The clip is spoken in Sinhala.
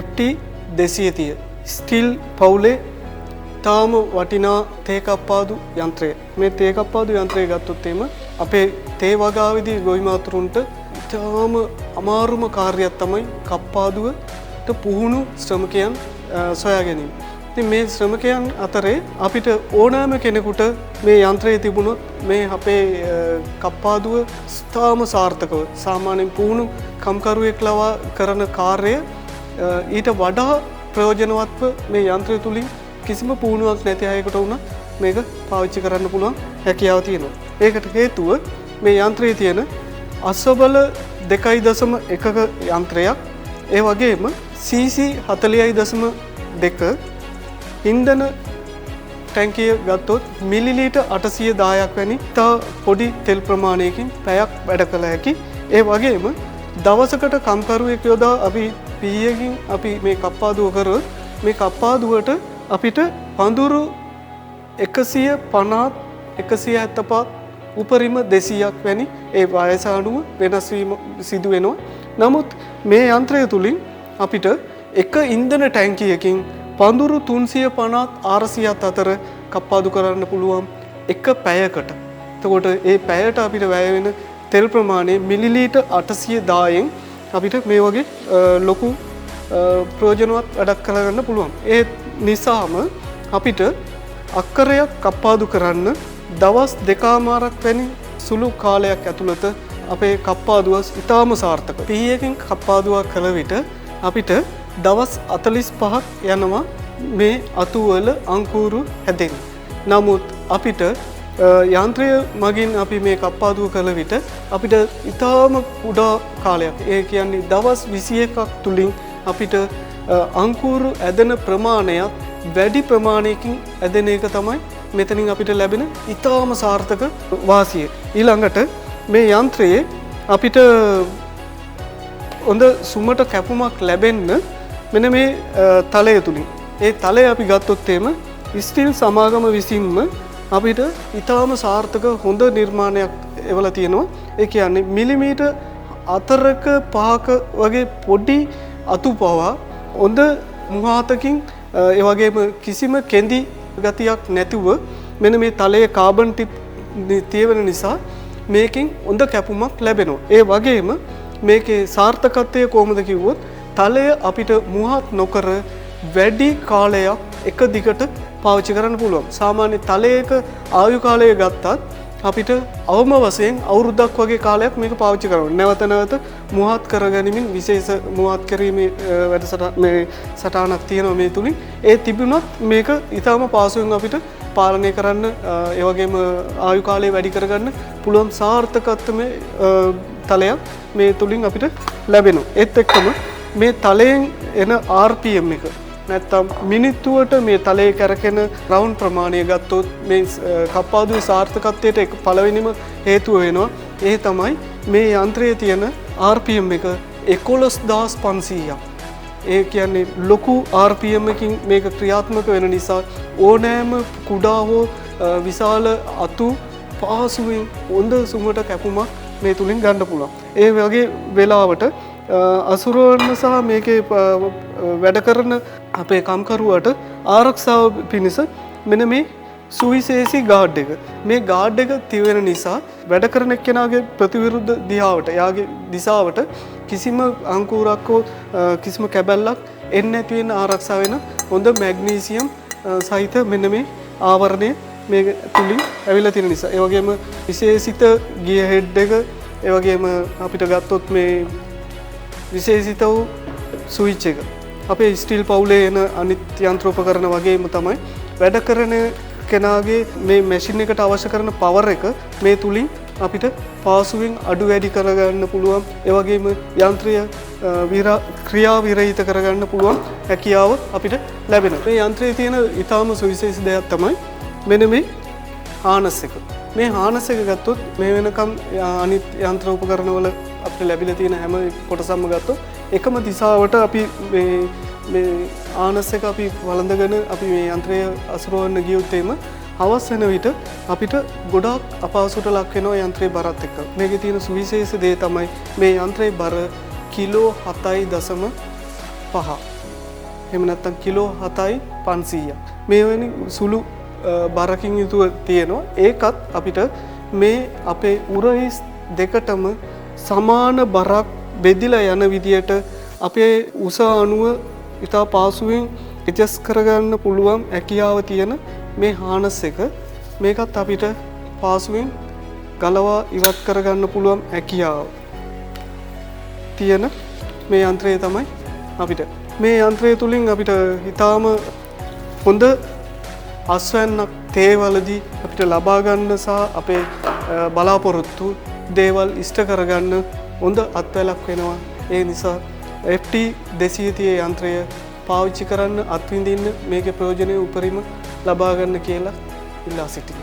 FT 230 steel පවුලේ තාම වටිනා තේ කප්පාදු යන්ත්‍රය. මේ තේ කප්පාදු යන්ත්‍රය ගත්තොත් එහෙම අපේ තේ වගාවේදී ගොවි මාතෘන්ට ඉතාම අමාරුම කාර්යයක් තමයි කප්පාදුවට පුහුණු ශ්‍රමිකයන් සොයා ගැනීම. ඉතින් මේ ශ්‍රමිකයන් අතරේ අපිට ඕනෑම කෙනෙකුට මේ යන්ත්‍රය තිබුණොත් මේ අපේ කප්පාදුව ඉතාම සාර්ථකව සාමාන්‍යයෙන් පුහුණු කම්කරුවෙක් ලවා කරන කාර්යය ඊට වඩා ප්‍රයෝජනවත්ව මේ යන්ත්‍රය තුලින් කිසිම පුහුණුවක් නැති අයෙකුට වුණත් මේක පාවිච්චි කරන්න පුළුවන් හැකියාව තියෙනවා. ඒකට හේතුව මේ යන්ත්‍රයේ තියෙන අශ්වබල 2.1ක යන්ත්‍රයක්, ඒ වගේම CC 40.2 ඉන්ධන ටැංකිය ගත්තොත් මිලිලීටර් 810ක් වැනි ඉතා පොඩි තෙල් ප්‍රමාණයකින් පැයක් වැඩ කළ හැකි. ඒ වගේම දවසකට කම්කරුවෙක් යොදා අපි පීයකින් අපි මේ කප්පාදුව කරොත් මේ කප්පාදුවට අපිට පඳුරු 150 175 උපරිම 200ක් වැනි ඒ වයස අනුව වෙනස් වීම සිදු වෙනවා. නමුත් මේ යන්ත්‍රය තුලින් අපිට එක ඉන්ධන ටැංකියකින් පඳුරු 350 400ත් අතර කප්පාදු කරන්න පුළුවන් එක පැයකට. එතකොට ඒ පැයට අපිට වැය වෙන තෙල් ප්‍රමාණය මිලිලීටර් 810න් අපිට මේ වගේ ලොකු ප්‍රයෝජනවත් වැඩක් කරගන්න පුළුවන්. ඒ නිසාම අපිට අක්කරයක් කප්පාදු කරන්න දවස් දෙකමාරක් වැනි සුළු කාලයක් ඇතුළත අපේ කප්පාදුව ඉතාම සාර්ථකයි. පීයකින් කප්පාදුවක් කළ විට අපිට දවස් 45ක් යනවා මේ අතුවල අංකුරු හැදෙන්න. නමුත් අපිට යන්ත්‍රය මගින් අපි මේ කප්පාදුව කළ විට අපිට ඉතාම කුඩා කාලයක්, ඒ කියන්නේ දවස් 21ක් තුලින් අපිට අංකුරු ඇදෙන ප්‍රමාණයත් වැඩි ප්‍රමාණයකින් ඇදෙන එක තමයි මෙතනින් අපිට ලැබෙන ඉතාම සාර්ථක වාසිය. ඊළඟට මේ යන්ත්‍රයේ අපිට හොඳ සුමට කැපුමක් ලැබෙන්න මෙන්න මේ තලය තුලින්. ඒ තලය අපි ගත්තොත් එහෙම ස්ටිල් සමාගම විසින්ම අපිට ඉතාම සාර්ථක හොඳ නිර්මාණයක් එවලා තියෙනවා. ඒ කියන්නේ මිලිමීටර් 4ක 5ක වගේ පොඩි අතු පවා හොඳ මුහාතකින්, ඒ වගේම කිසිම කෙඳි ගතියක් නැතුව මෙන්න මේ තලයේ කාබන් ටිප් තියෙන නිසා මේකෙන් හොඳ කැපුමක් ලැබෙනවා. ඒ වගේම මේකේ සාර්ථකත්වය කොහොමද කිව්වොත් තලය අපිට මුහත් නොකර වැඩි කාලයක් එක දිගට පාවිච්චි කරන්න පුළුවන්. සාමාන්‍ය තලයක ආයු කාලය ගත්තත් අපිට අවම වශයෙන් අවුරුද්දක් වගේ කාලයක් මේක පාවිච්චි කරන්න. නැවත නැවත මුහත් කරගනිමින් විශේෂ මුහත් කිරීමේ වැඩසටහන මේ සටහනක් තියෙනවා මේ තුලින්. ඒ තිබුණත් මේක ඉතාම පහසුවෙන් අපිට පාලනය කරන්න, ඒ වගේම ආයු කාලය වැඩි කරගන්න පුළුවන් සාර්ථකත්වම තලයක් මේ තුලින් අපිට ලැබෙනවා. ඒත් එක්කම මේ තලයෙන් එන RPM එක නැත්තම් මිනිත්තුවට මේ තලයේ කැරකෙන රවුන්ඩ් ප්‍රමාණය ගත්තොත් මේ කප්පාදුවේ සාර්ථකත්වයට එක පළවෙනිම හේතුව වෙනවා. ඒ තමයි මේ යන්ත්‍රයේ තියෙන RPM එක 11500ක්. ඒ කියන්නේ ලොකු RPM එකකින් මේක ක්‍රියාත්මක වෙන නිසා ඕනෑම කුඩා හෝ විශාල අතු පහසුවෙන් හොඳ සුමට කැපුමක් මේ තුලින් ගන්න පුළුවන්. ඒ වගේ වෙලාවට අසුරවන්න සහ මේකේ වැඩ කරන අපේ කම්කරුවට ආරක්ෂාව පිණිස මෙන්න මේ සුවිශේෂී ගාඩ් එක. මේ ගාඩ් එක තියවෙන නිසා වැඩ කරන එක්කෙනාගේ ප්‍රතිවිරුද්ධ දිහාවට, එයාගේ දිශාවට කිසිම අංකුරක් හෝ කිසිම කැබැල්ලක් එන්නේ නැති වෙන ආරක්ෂා වෙන හොඳ මැග්නීසියම් සහිත මෙන්න මේ ආවරණය මේ තුලින් ඇවිල්ලා තියෙන නිසා. ඒ වගේම විශේෂිත ගියර් හෙඩ් එක, ඒ වගේම අපිට ගත්තොත් මේ විශේෂිත වූ ස්විච් එක. අපේ ස්ටිල් පවුලේ එන අනිත් යන්ත්‍රෝපකරණ වගේම තමයි වැඩ කරන කෙනාගේ මේ මැෂින් එකට අවශ්‍ය කරන පවර් එක මේ තුලින් අපිට පහසුවෙන් අඩු වැඩි කරගන්න පුළුවන්. ඒ වගේම යන්ත්‍රය ක්‍රියා විරහිත කරගන්න පුළුවන් හැකියාව අපිට ලැබෙනවා. මේ යන්ත්‍රයේ තියෙන ඉතාම සුවිශේෂ දෙයක් තමයි මෙන්න මේ හානස් එක. මේ හානස් එක ගත්තොත් මේ වෙනකම් අනිත් යන්ත්‍ර උපකරණවල අපිට ලැබිලා තියෙන හැම කොටසක්ම ගත්තොත් එකම දිශාවට අපි මේ හානස් එක අපි වළඳගෙන අපි මේ යන්ත්‍රය අසුරවන්න ගියොත් එහෙම හවස් වෙන විට අපිට ගොඩාක් අපහසුට ලක් වෙනවා යන්ත්‍රයේ බරත් එක්ක. මේකේ තියෙන සුවිශේෂ දේ තමයි මේ යන්ත්‍රයේ බර කිලෝ 7.5. එහෙම නැත්නම් කිලෝ 7යි 500ක්. මේ වැනි සුළු බරකින් යුතුව තියෙනවා. ඒකත් අපිට මේ අපේ උරහිස් දෙකටම සමාන බරක් බෙදිලා යන විදියට අපේ උස අණුව ඉතා පහසුවෙන් ඇඩ්ජස්ට් කරගන්න පුළුවන් හැකියාව තියෙන මේ හානස් එක, මේකත් අපිට පහසුවෙන් ගලවා ඉවත් කරගන්න පුළුවන් හැකියාව තියෙන මේ යන්ත්‍රය තමයි අපිට. මේ යන්ත්‍රය තුලින් අපිට ඉතාම හොඳ අස්වැන්නක් තේවලදී අපිට ලබා ගන්න සහ අපේ බලාපොරොත්තු දේවල් ඉෂ්ට කරගන්න හොඳ අත්වැලක් වෙනවා. ඒ නිසා FT 230 යන්ත්‍රය පාවිච්චි කරන්න, අත්විඳින්න, මේකේ ප්‍රයෝජනය උපරිම ලබා ගන්න කියලා ඉල්ලා සිටිනවා.